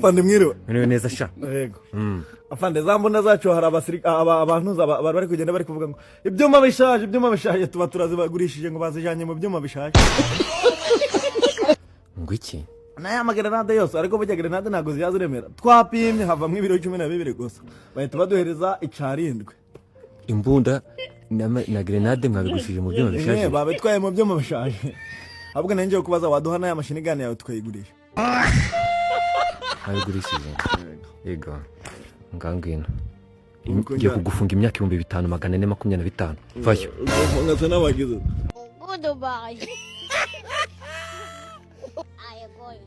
Afande, mwiriwe. Mwiriwe neza sha. Yego afande, za mbunda zacu hari abantu bari kugenda bari kuvuga ngo ibyuma bishaje, ibyuma bishaje, tuba turazibagurishije ngo bazijanye mu byuma bishaje. Ngo iki? N'aya magerenade yose, ariko burya gerenade ntabwo zijya ziremera. Twapimye havamo ibiro 12 gusa, bahita baduhereza icarindwi. Imbunda na grenade mwabigurishije mu byuma bishaje? Babitwaye mu byuma bishaje. Ahubwo ngiye kubaza, waduha n'aya machine gun yawe tukayigurisha? Mwabigurishije? Yego, ngaho ngwino. Ubwo Ngiye kugufunga imyaka 5425. Vayo. Ngasa n'abagize. Goodbye. I am going.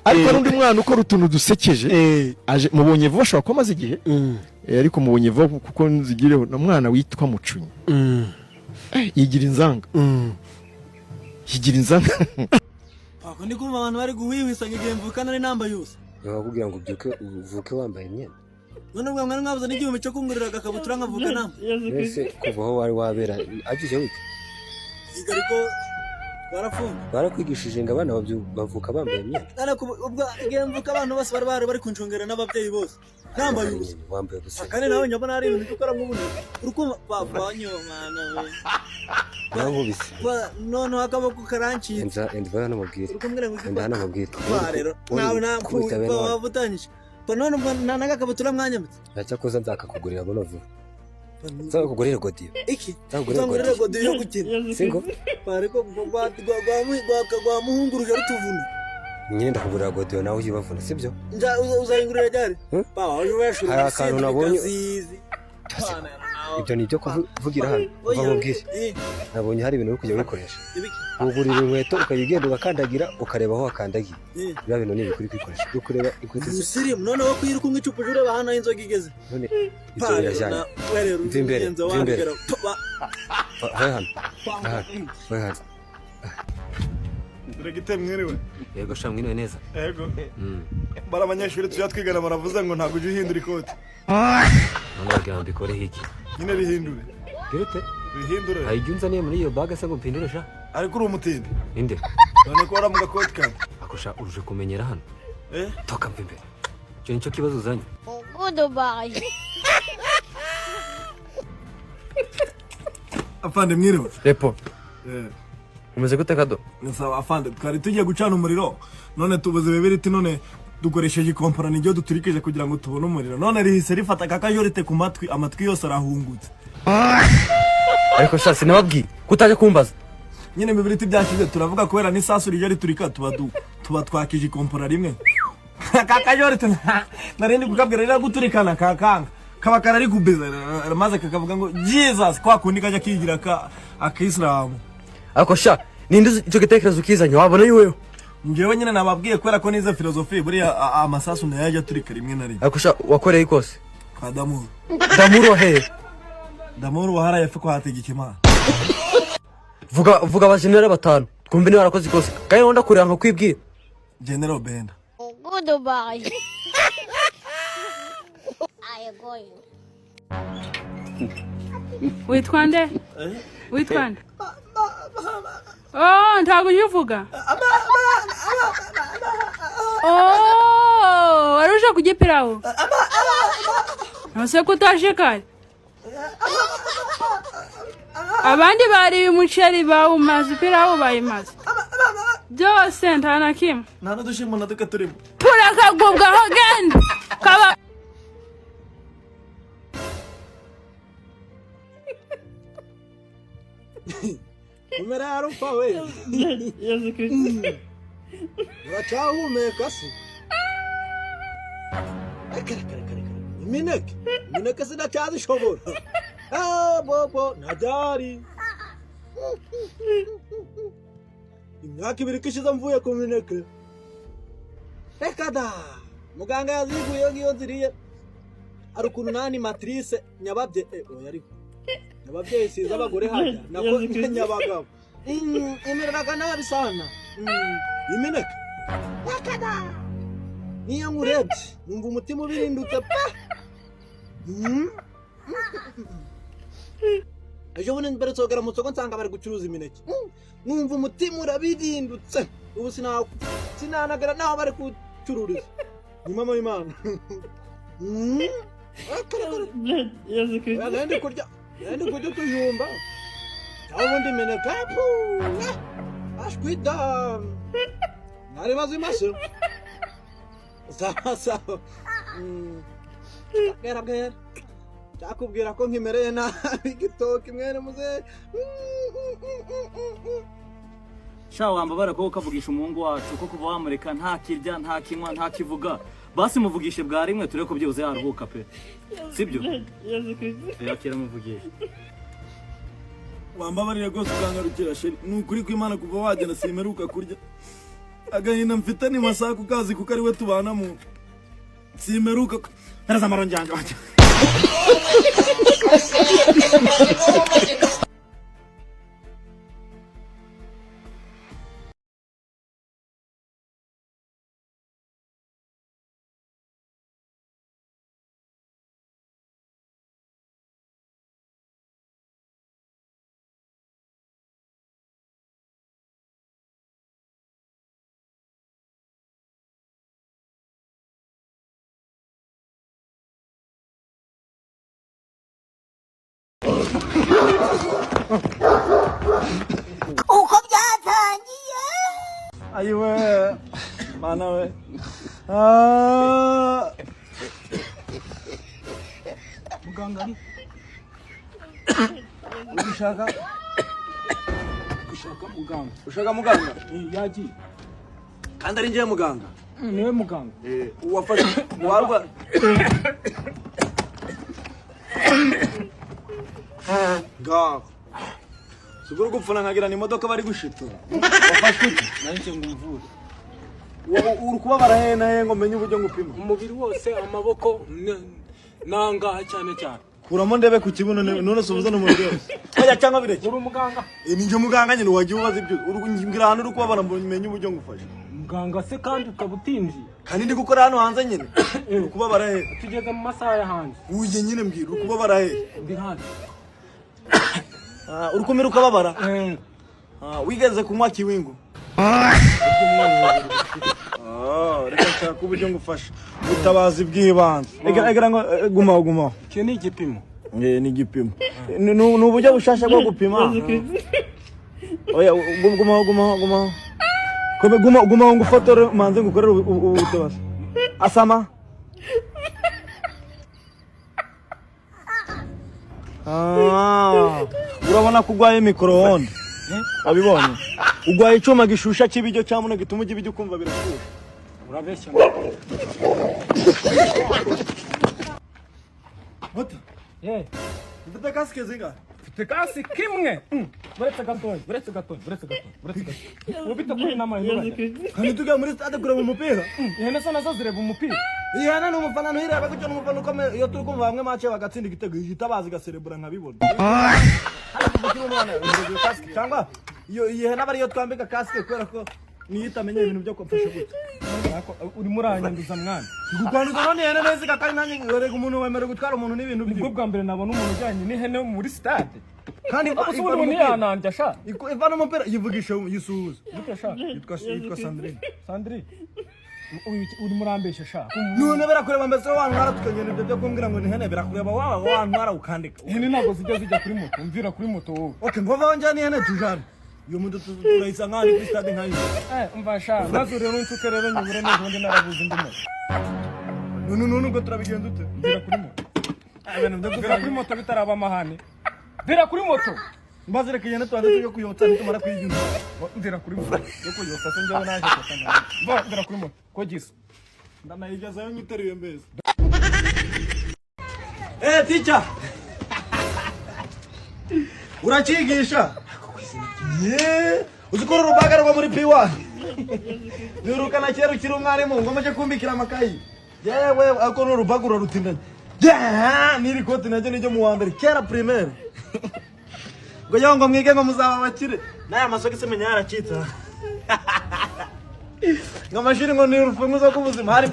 Ariko n'undi mwana ukora utuntu dusekeje aje mubonye vuba, ashobora kuba amaze igihe, ariko mubonye vuba kuko nzigireho, ni umwana witwa Mucunyi. Yigira inzanga, yigira inzanga. Ako ndi kumva abantu bari guhwihwisa ngo igihe mvukana ari nambaye ubusa. Bakubwira ngo ubyuke uvuke wambaye imyenda. None ubwo mwari mwabuze n'igihumbi cyo kungurira agakabutura nkavuka nambaye? Mbese kuva aho wari wabera abyushye wite? Yiga, ariko twarafunga. Barakwigishije ngo abana bavuka bambaye imyenda? Ariko ubwo igihe mvuka abantu bose bari bahari bari kunshungera n'ababyeyi bose nambaye ubusa. Wambaye ubusa. Kandi nawe nyabona hari ibintu byo ukora nk'ubunebwe, uri kumva papa mwana we. Nankubise. Noneho akaboko karancitse. Enza enza hano mubwire. Uri kumbwira ngo Enda hano mubwire. Pa rero nawe Kubita bene wanyu. waba utanyishe pa, none ubwo nta n'agakabutura mwanyambitse? Ntacyakoza nzakakugurira buno vuba, nzakugurira godiyo. Iki? Nzakugurira. Uzangurira Godiyo. godiyo yo gukina? Singo. Pa, ariko rwa muhunguruje rutuvuna. Nyine ndakugurira godiyo nawe ujye ubavuna, sibyo? Uzayingurira ryari? Hmm? Pa, waje ubashura. Hari akantu nabonye. Ibyo ni ibyo kuvugira hano? Uva mubwire. Nabonye hari ibintu uri kujya wikoresha, wugurira inkweto ukajya ugenda ugakandagira, ukareba aho wakandagiye. Biriya bintu ni ibikuri kwikoresha, uri kureba inkweto Umusirimu, noneho ko iri kunywa icupa uje ureba hano aho inzoga igeze. None ibyo birajyanye? Mva imbere, mva imbere. Va hano, va hano, va hano. Diregiteri, mwiriwe. Yego sha, mwiriwe neza. Yego. Bari abanyeshuri tujya twigana baravuze ngo ntabwo ujya uhindura ikoti. None wagira ngo mbikoreho iki? Nyine rihindure. Gira ute? Rihindure. Hari ibyo unzaniye muri iyo baga se ngo mpindure sha? Ariko uri umutindi. Ninde? None ko wari mu gakoti kawe. Ako sha, uruje kumenyera hano. Eh. Toka, mva imbere. Icyo nicyo kibazo uzanye? Goodbye. Afande, mwiriwe. Repo. Eh. Umeze gute kado? Sawa afande, twari tugiye gucana umuriro none tubuze ibibiriti, none dukoresheje ikompora niryo duturikije kugira ngo tubone umuriro, none rihise rifata kakajorite ku matwi, amatwi yose arahungutse. Ariko sha, sinababwiye ko utajya kumbaza. Nyine ibibiriti byashize, turavuga kubera n'isasu rijya riturika, tuba twakije ikompora rimwe, kakajorite narindi kukabwira rira guturikana kakanga kaba karari kubeza, maze kakavuga ngo "Jesus", kwa kundi kajya kigira ka akisilamu. Ariko sha, ninde uzi icyo gitekerezo ukizanye wabona yuweho? Njyewe nyine nababwiye kubera ko nize filozofi, buriya amasasu nayo ajya aturika rimwe na rimwe. Ariko sha, wakoreye ikose? Kwa Damuru. Damuru hehe? Damuru waharaye afe kwa Hategekimana. Vuga, vuga abajenerali batanu twumve niba warakoze ikosa, kandi wenda kureba nkakwibwira. General Benda. Goodbye. I am going. Witwa nde? Witwa nde? Oh, ntabwo ujya uvuga. Oh, wari uje kurya ipirawu? Ntuse ko utaje kare? Abandi bariye umuceri bawumaze, ipirawu bayimaze byose, nta na kimwe. Nta n'udushimbo na duke turimo. Turakagubwaho, genda kaba. Umera yarupfa we, uracyahumeka se? Reka reka reka reka, imineke, imineke sinacyazishobora. Ah, bobo ntajyari imyaka 2 ko ishize mvuye ku mineke. Reka da, muganga yaziguye ngiyo nziriye, hari ukuntu nani matrice nyababye, oya, ariko nyababyeyi siza abagore hajya nako nyabagabo. Imereraga nabi sana. Imineke reka da, niyo nkurebye numva umutima ubirindutse pe. Ejo bundi mberetse kugera mu soko nsanga bari gucuruza imineke. Numva umutima urabirindutse. Ubu sinanagara naho bari kucururiza. Ni mama w'Imana. Kare kare. Oya, nari ndi kurya utujumba. Aho ubundi imineke ashwida. Nari mazima se. Sawa sawa. Bwera bwera. Cyakubwira ko nkimereye nabi igitoki mwene muzehe. Sha, wambabara ko ukavugisha umuhungu wacu, ko kuva wamureka ntakirya, ntakinywa, ntakivuga. Basi muvugishe bwa rimwe turebe ko byibuze yaruhuka pe, sibyo? Yakira muvugishe. Wambabarira rwose ukangarukira, chérie. Ni ukuri kw'Imana, kuva wagenda simeruka kurya. Agahinda mfite ni masaha ku kazi, kuko ari we tubana mu simeruka naraza amarongi yanjye wanjye. Uko byatangiye. Ayiwe mana we. Ah. Muganga ari Ushaka gushaka muganga. Ushaka muganga? Yagiye. Kandi ari njyewe muganga. Niwe muganga. Uwafashe warwa ngaho sigura gupfuna nkagira ni imodoka bari gushitura. Wafashwe ute? Nanjye ngo umvure. Uri kubabara hehe na hehe ngo menye uburyo ngupima? Umubiri wose, amaboko nangaha cyane cyane. Kuramo ndebe ku kibuno. None subuza n'umubiri wose. Oya, cyangwa bireke. Uri umuganga? Ni njye muganga nyine. Wagiye ubaza ibyo mbwira ahantu uri kubabara ngo menye uburyo ngufasha. Muganga se kandi ukaba utinjiye? Kandi ndi gukora hano hanze nyine. Uri kubabara hehe? Tugeze mu masaha ya hanze. Uye nyine, mbwira uri kubabara hehe. Ndi hanze. Ah, uri kumira ukababara? Eh. Ah, wigeze kunywa kiwingu? Ah, reka nshaka uburyo ngufasha, ubutabazi bw'ibanze. Reka ngo gumaho, gumaho. Iki ni igipimo? Eh, ni igipimo. Ni uburyo bushasha bwo gupima. Oya, gumaho, gumaho, gumaho. Kome, guma, gumaho ngufotore, manze ngukorere ubutabazi. Asama. Ah, urabona ko urwaye micro-onde. Wabibonye? Urwaye icyuma gishusha cy'ibiryo cyangwa gituma ujya ibiryo ukumva birashusha. Urabeshya. Moto. Ye. Ufite kasike zingahe? Mfite kasike imwe. Buretse gatoya, buretse gatoya, buretse gatoya, buretse gatoya. Ubu bita kuri nama y'inturage. Kandi tujya muri stade kureba umupira. Ihene zo nazo zireba umupira? Ihene ni umufana, ntuhireba gutyo, ni umufana ukomeye. Iyo turi kumva bamwe match bagatsinda igitego, ihita baza igaserebura nkabibona. Hano kuva ukiri umwana, ugura kasike cyangwa iyo iyi hene aba ariyo twambika kasike kubera ko niyo itamenya ibintu byo kumfasha gutya. Urimo uranyanduza mwana. Gukwanduza none ihene neza kandi nanjye erega umuntu wemerewe gutwara umuntu n'ibintu Nibwo byiwe. bwa mbere nabona umuntu ujyanye n'ihene muri stade. Kandi Ubwo se ubundi umuntu ntiyanandya sha? Ivana umupira, yivugisha, yisuhuza. Gute sha? Yitwa Sandrine. Sandrine. Urimo urambeshya sha. None birakureba mbese wantwara tukagenda? Ibyo byo kumbwira ngo ni ihene birakureba, waba wantwara ukandika. Ihene ntabwo zijya zijya kuri moto. Umvira kuri moto wowe. Okay, ngova njyana ihene tujane. Iyo moto turayisa nkaho ari kuri stade nkayo. Eh, umva sha, maze rero unsuke rero nyubure neza ubundi narabuze indi moto. None ubwo turabigenza ute? Mvira kuri moto. Ibintu byo Mvira kuri moto bitaraba amahane. Mvira kuri moto. Maze reka igende tubanze tujye kuyotsa, nitumara kuyinyuza. Mvira kuri moto. Yo kuyotsa se njyewe naje kotsa mwana. Mvira kuri moto. Ko gisa. Ndanayigezayo nyiteruye mbese. Eh, teacher. Urakigisha? Ye, uzi ko uru rubaga rwo muri P1. Nirukana kera ukiri umwarimu ngo mujye kumbikira amakayi. Yewe, ariko uru rubaga urarutindanye. Yeah, n'iri koti naryo niryo mu wa mbere kera primaire. Ngo yewe, ngo mwige ngo muzaba abakire. N'aya masogisi menya yaracitse. Ngo amashuri ngo ni urufunguzo rw'ubuzima, hari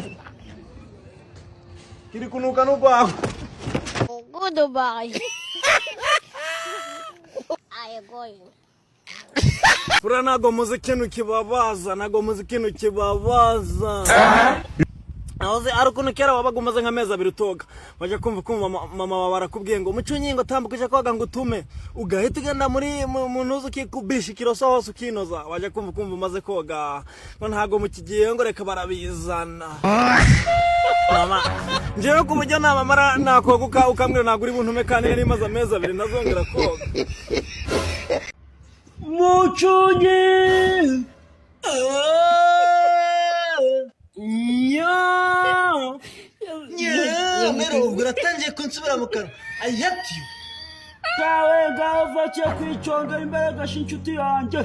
kiri kunuka n'urwagwa. Goodbye. going. Buriya ntabwo muzi ikintu kibabaza, ntabwo muzi ikintu kibabaza. Nahoze ari ukuntu kera wabaga umaze nk'amezi 2 utoga, wajya kumva mama wawe arakubwiye ngo: "Mucunyi, ngo tambuka uje koga," ngo utume ugahita ugenda muri mu ntuzi, ukikubisha ikiroso hose ukinoza. Wajya kumva umaze koga ngo ntabwo mukigiye, ngo reka barabizana. Mama, njyewe ku buryo namamara nakoga ukambwira ntabwo uri buntume, kandi nari maze amezi 2 ntazongera koga. Mucunyi nya. Nyamara ubwo uratangiye kunsubira mu kanwa. I hate you. Kawe ngaho vaciye kwicongera imbere gasha inshuti yanjye.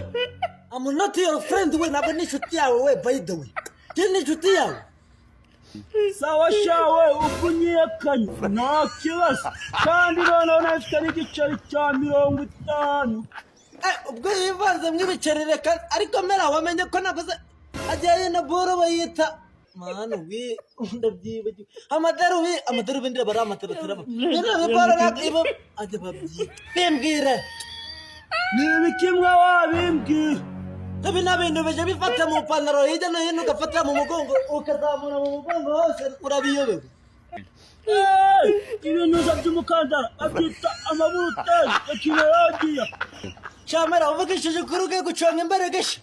I'm not your friend we, ntabwo ni inshuti yawe we. By the way, njye ni inshuti yawe? Sawa shawe, ubwo unyiyekanye nta kibazo, kandi noneho nafite n'igiceri cya 50. Ubwo yivanze mw'ibiceri, reka. Ariko mera wamenye ko naguze ajyanye na boro bayita manu we, ndabyibagiwe, amadarubindi aba ari amataratara bino biboro ntabwo ibo ajya babyita, bimbwire. Ni ibikimwe wabimbwira? Ibi ni ibintu bijya bifata mu ipantaro hirya no hino, ugafata mu mugongo, ukazamura mu mugongo hose, urabiyobewe? Ibinuza by'umukandara babyita amaburuteri ya kinologiya. Camera, uvugishije ukuri ugiye guconga imbaraga she,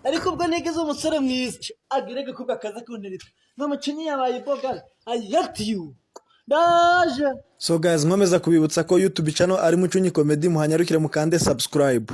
ariko ubwo nigize umusore mwiza agire gakobwa kaza kuntereta n'umukinnyi yabaye iboga. I hate you, ndaje. So guys, nkomeza kubibutsa ko YouTube channel ari Mucunyi Comedy, muhanyarukire mukande subscribe.